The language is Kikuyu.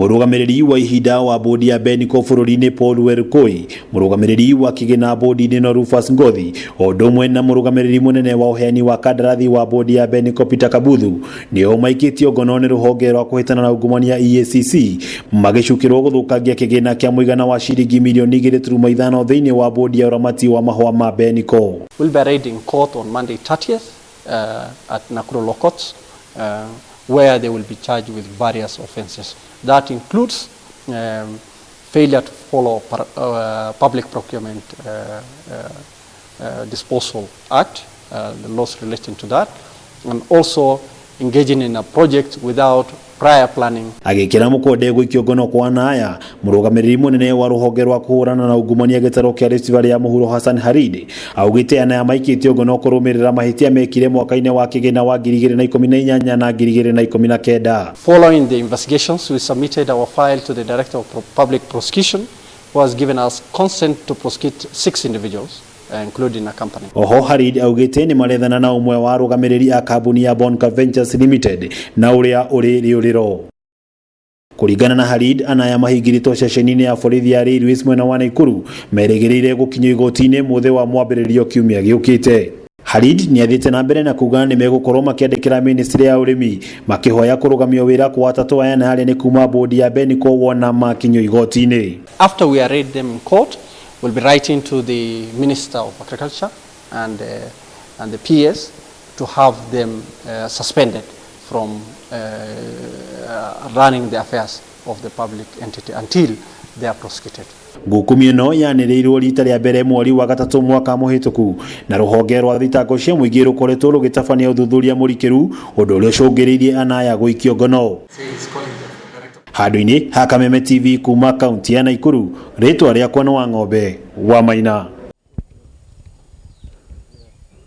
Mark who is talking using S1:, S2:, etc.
S1: Mũrũgamĩrĩri wa ihinda wa bodi ya Beniko bũrũri-inĩ Paul Werukoi, mũrũgamĩrĩri wa kĩgĩna bodi-inĩ ĩno Rufus Ngothi, o ũndũ ũmwe na mũrũgamĩrĩri mũnene wa ũheani wa kandarathi wa bodi ya Beniko Peter Kabuthu nĩo maikĩtio ngono nĩ rũhonge rwa kũhĩtana na ungumania EACC magĩcukĩrwo gũthũkangia kĩgĩna kĩa mũigana wa ciringi mirioni 2.5 thĩinĩ wa bodi ya ũramati wa mahũa ma Beniko.
S2: Will be arraigned in court on Monday 30th at Nakuru Law Courts, where they will be charged with various offences. That includes failure to follow Public Procurement Disposal Act, the laws relating to that, and also engaging in a project without prior planning.
S1: Agĩkĩra mũkonde gũikio ngono kwa ana aya, mũrũgamĩrĩri mũnene wa rũhonge rwa kũhũrana na ungumania gĩtarũ kĩa Rift Valley ya mũhuro Hassan Harid augĩte ana aya maikĩtio ngono kũrũmĩrĩra mahĩtia mekire mwaka-inĩ wa kĩgĩna wa 2018 na 2019.
S2: Following the investigations, we submitted our file to the Director of Public Prosecution, who has given us consent to prosecute six individuals, including a company.
S1: Oho Harid augĩte nĩ marethana na ũmwe wa arũgamĩrĩri a kambuni ya Bonka Ventures Limited na ũrĩa ũrĩ rĩũrĩro. Kũringana na Harid, ana aya mahingĩrĩtwo ceceni-inĩ ya borithi ya Railways mwena wa Nakuru merĩgĩrĩire gũkinyio igoti-inĩ mũthĩ wa mwambĩrĩrio kiumia gĩũkĩte. Harid nĩ athiĩte na mbere na kuga nĩ megũkorwo makĩandĩkĩra ministry ya ũrĩmi makĩhoya kũrũgamio wĩra kwa atatũ aya na arĩa nĩ kuma bodi ya Beniko wona makinyio igoti-inĩ.
S2: After we arraign them in court, we'll be writing to the Minister of Agriculture and the PS to have them suspended from running the affairs of the public entity until they are prosecuted.
S1: Ngukumio ĩno yanĩrĩirwo rita rĩa mbere mweri wa gatatũ mwaka mũhĩtũku na rũhonge rwa thitango cia mũingĩ rũkoretwo rũgĩtabania ũthuthuria mũrikĩru, ũndũ ũrĩa ũcũngĩrĩirie ana aya gũikio ngono. Handũ-inĩ ha Kameme TV kuma kaunti ya Nakuru, rĩtwa rĩakwa nĩ Wang'ombe wa Maina.